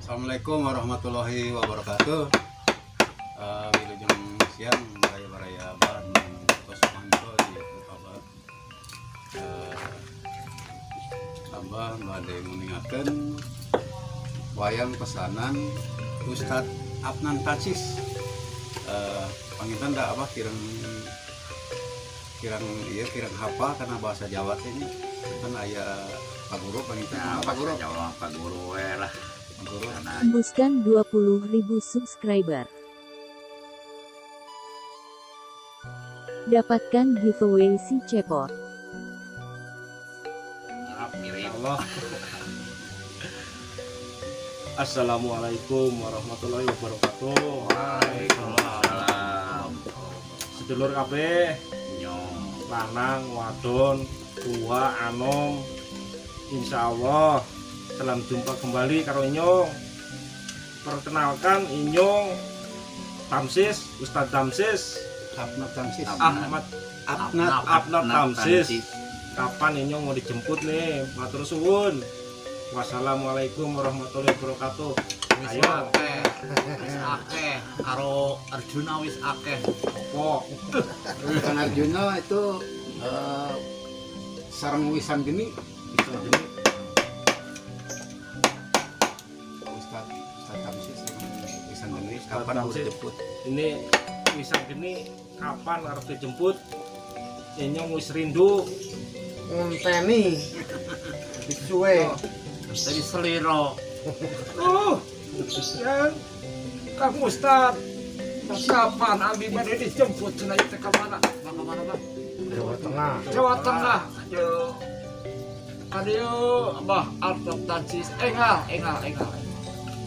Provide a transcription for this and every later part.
Assalamualaikum warahmatullahi wabarakatuh. Wilujeng siang baraya-baraya Abah nu tos manto di Abah. Abah bade nguningakeun wayang pesanan Ustadz Afnan Tansis. Panginten da Abah kirang kirang iya kirang hafal karena bahasa Jawa teh nya. Kan aya Pak Guru panginten. Nah, Pak Guru. Jawa Pak Guru we lah. Pak Guru. Karena Tembuskan 20.000 subscriber. Dapatkan giveaway si Cepot. Mirip. Allah. Assalamualaikum warahmatullahi wabarakatuh. Waalaikumsalam. Sedulur kabeh, Nyong. Lanang, wadon, tua, anom. Insya Allah salam jumpa kembali karo Inyong. Perkenalkan, Inyong Tamsis, Ustadz Tamsis, Afnat Tamsis. Ahmad Afnat. Abnat Tamsis. Kapan Inyong mau dijemput nih? Matur suwun. Wassalamualaikum warahmatullahi wabarakatuh. Wis Ayo. akeh. Wis akeh karo Arjuna wis akeh. Pok. Kang Arjuna itu sareng Wisan Geni. Wisan Geni. Pak Ustad Ustad Tamsis Wisan Geni kapan mau Tamsis. dijemput? Ini Wisan Geni kapan harus dijemput? Inyong wis rindu. Ngenteni wis suwe. Tadi seliro. Oh, ya, Kang Ustad, Persiapan abi bade dijemput cenah ieu teh ka mana? Bang kemana, Bang? Jawa Tengah. Jawa Tengah. Yo. Ka dieu Abah Artop Tansis engal engal engal.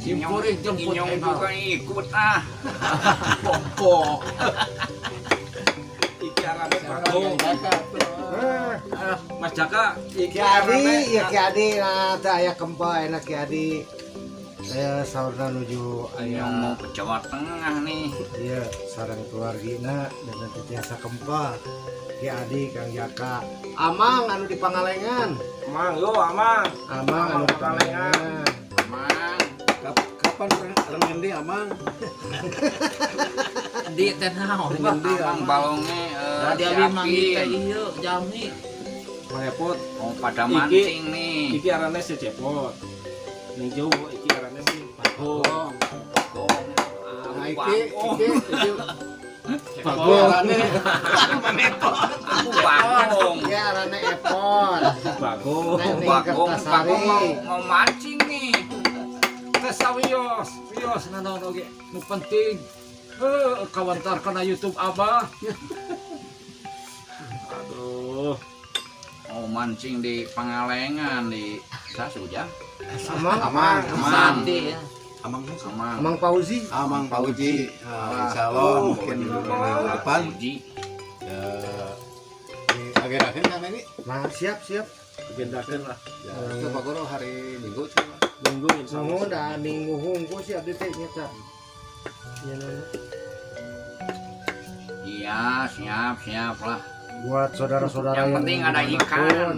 Simkuring jemput Inyong engal. juga ikut ah. Pokok. Iki arane Bagong. Mas Jaka, iki Ki Adi, arane ya Ki Adi, nah teu aya kempa enak Ki Adi. Saya saurna nuju Inyong aya mau ke Jawa Tengah nih. Iya, sareng keluargina dan nanti tiasa kempa. Ki Adi, Kang Jaka. Amang anu di Pangalengan. Amang, yo Amang. Amang anu di Pangalengan. Pangalengan. Mang. Kapan reng ngendi Amang? Di teh naon, Bang? Ngendi Amang balongnya Da di abi manggih teh siapin. ieu jami. Repot. Mau pada Iki- mancing nih. Iki arane si Cepot. Ning Jawa iki arane si Bagong. Bagong. Nah, iki iki iki Bagong. arane Aku bagong. Ya arane Epon. Bagong. Nek ning Bagong, Kertasari. bagong mau mancing nih. Teh sawios, wios nanaon oge. Nu penting kawantar kana YouTube Abah. Aduh. Mau mancing di Pangalengan di Sasuja. Amang, Amang. Amang. Santi ya. Amang. Amang. Amang Pauzi. Amang Pauji. Nah, insya Allah mungkin minggu depan Uji. ya di akhir-akhir kan ini. Nah, siap siap. Agendakeun lah. Ya, itu Pak Guru hari Minggu coba. Minggu insya Allah. Nuhun da minggu hungkul sih abdi teh nya tah. Iya, nana. Iya, siap, siap lah. Buat saudara-saudara Yang penting ada ikan. dimanapun,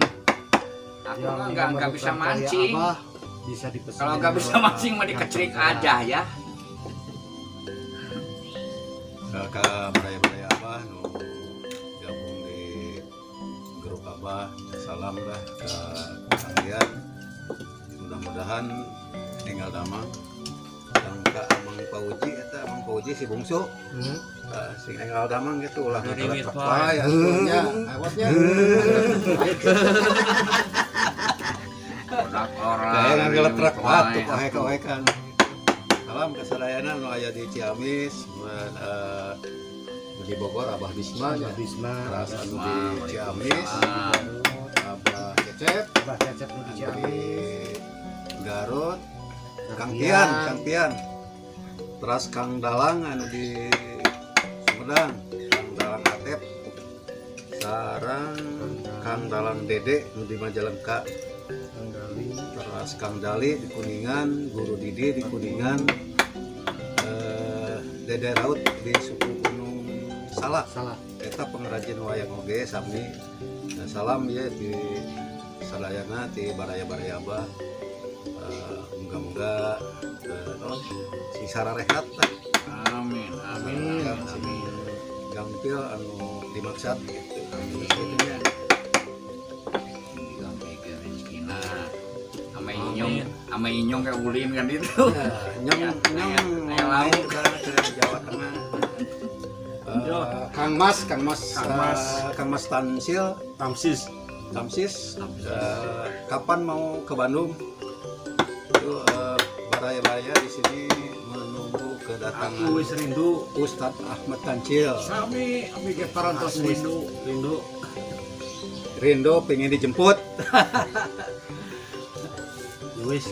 Aku yang mah nggak bisa memerlukan karya mancing. Abah, bisa dipesan. Kalau nggak bisa mancing mah dikecrik aja ya. Ke baraya-baraya Abah nu gabung di grup Abah, salam lah ke kalian. Mudah-mudahan tinggal damang dan ke Amang Pauji eta Amang Pauji si bungsu. Sing enggal damang gitu ulah Geriwit, ngetelek Pak. wae atunya awatnya. Produk orang. Kayak ngeletrak batuk oek-oekan. Salam kesadayana nu aya di Ciamis, di Bogor Abah Bisma nya. Bisma. Terus anu di Ciamis, Abah Cecep, Abah Cecep nu di anu di Ciamis. Garut, Kang Tian, Kang Tian. Terus Kang Dalang anu di Sumedang. Sareng Kang Dalang Dede nu di Majalengka. Kang Dali. Terus Kang Dali di Kuningan, Guru Didi di Kuningan, Dede Raut di suku Gunung Salak. Salah. Eta pengrajin wayang oge sami. Nah, salam ya di sadayana di baraya-baraya Abah. Moga-moga naon, sing sararehat lah. Amin, amin, Amin. amin. Gampil anu dimaksud gitu. Gitu nya. Digampilkeun rezekina. Ame inyong kayak ulin kan itu. Ya, nyong nyong Aya lauk. ke Jawa Tengah. Kang Mas, Kang Mas, Kang Mas. Kang Mas Tansil, Tamsis. Tamsis, kapan mau ke Bandung? Itu baraya-baraya di sini menunggu kedatangan Aku wis rindu. Ustadz Ahmad Kancil. Sami abi ge parantos Aku wis rindu. Rindu. Rindu pengen dijemput. Ya wis,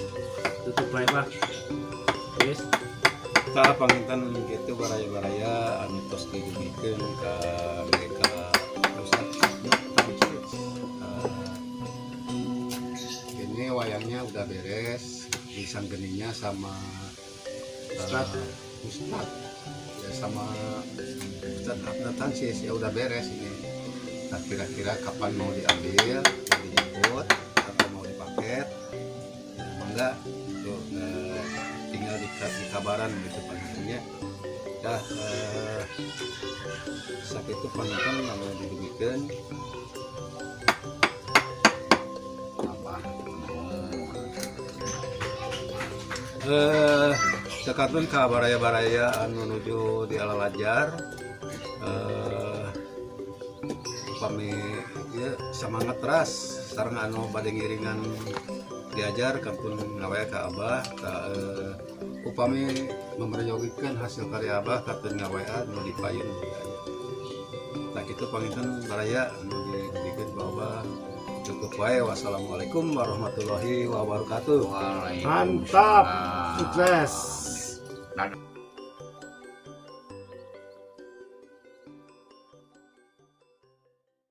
tutup bae, Pak. Wis. Tah, panginten gitu baraya-baraya anu tos didugikeun ka mereka Ustadz Ahmad Kancil. Ini wayangnya udah beres, disanggeninya sama Ustadz. Ustadz ya, sama Ustadz Ahmad Tansis ya udah beres ini. Nah, kira-kira kapan mau diambil, mau dijemput atau mau dipaket? Ya, mangga tuh, tinggal di kabaran gitu panggilnya. Dah, sakitu panginten lalu didugikeun. Apa? Sekatun ka baraya-baraya anu nuju di alalajar, upami ya semangat teras sareng anu bade ngiringan diajar kantun ngawe ka Abah. Ta, upami memeryogikan hasil karya Abah kantun ngawe nu di payun aya. Tah, kitu panginten baraya anu dibikeun ku Abah. Cukup wae, wassalamualaikum warahmatullahi wabarakatuh. Waalaikumsalam. Mantap. Sukses. Dadah.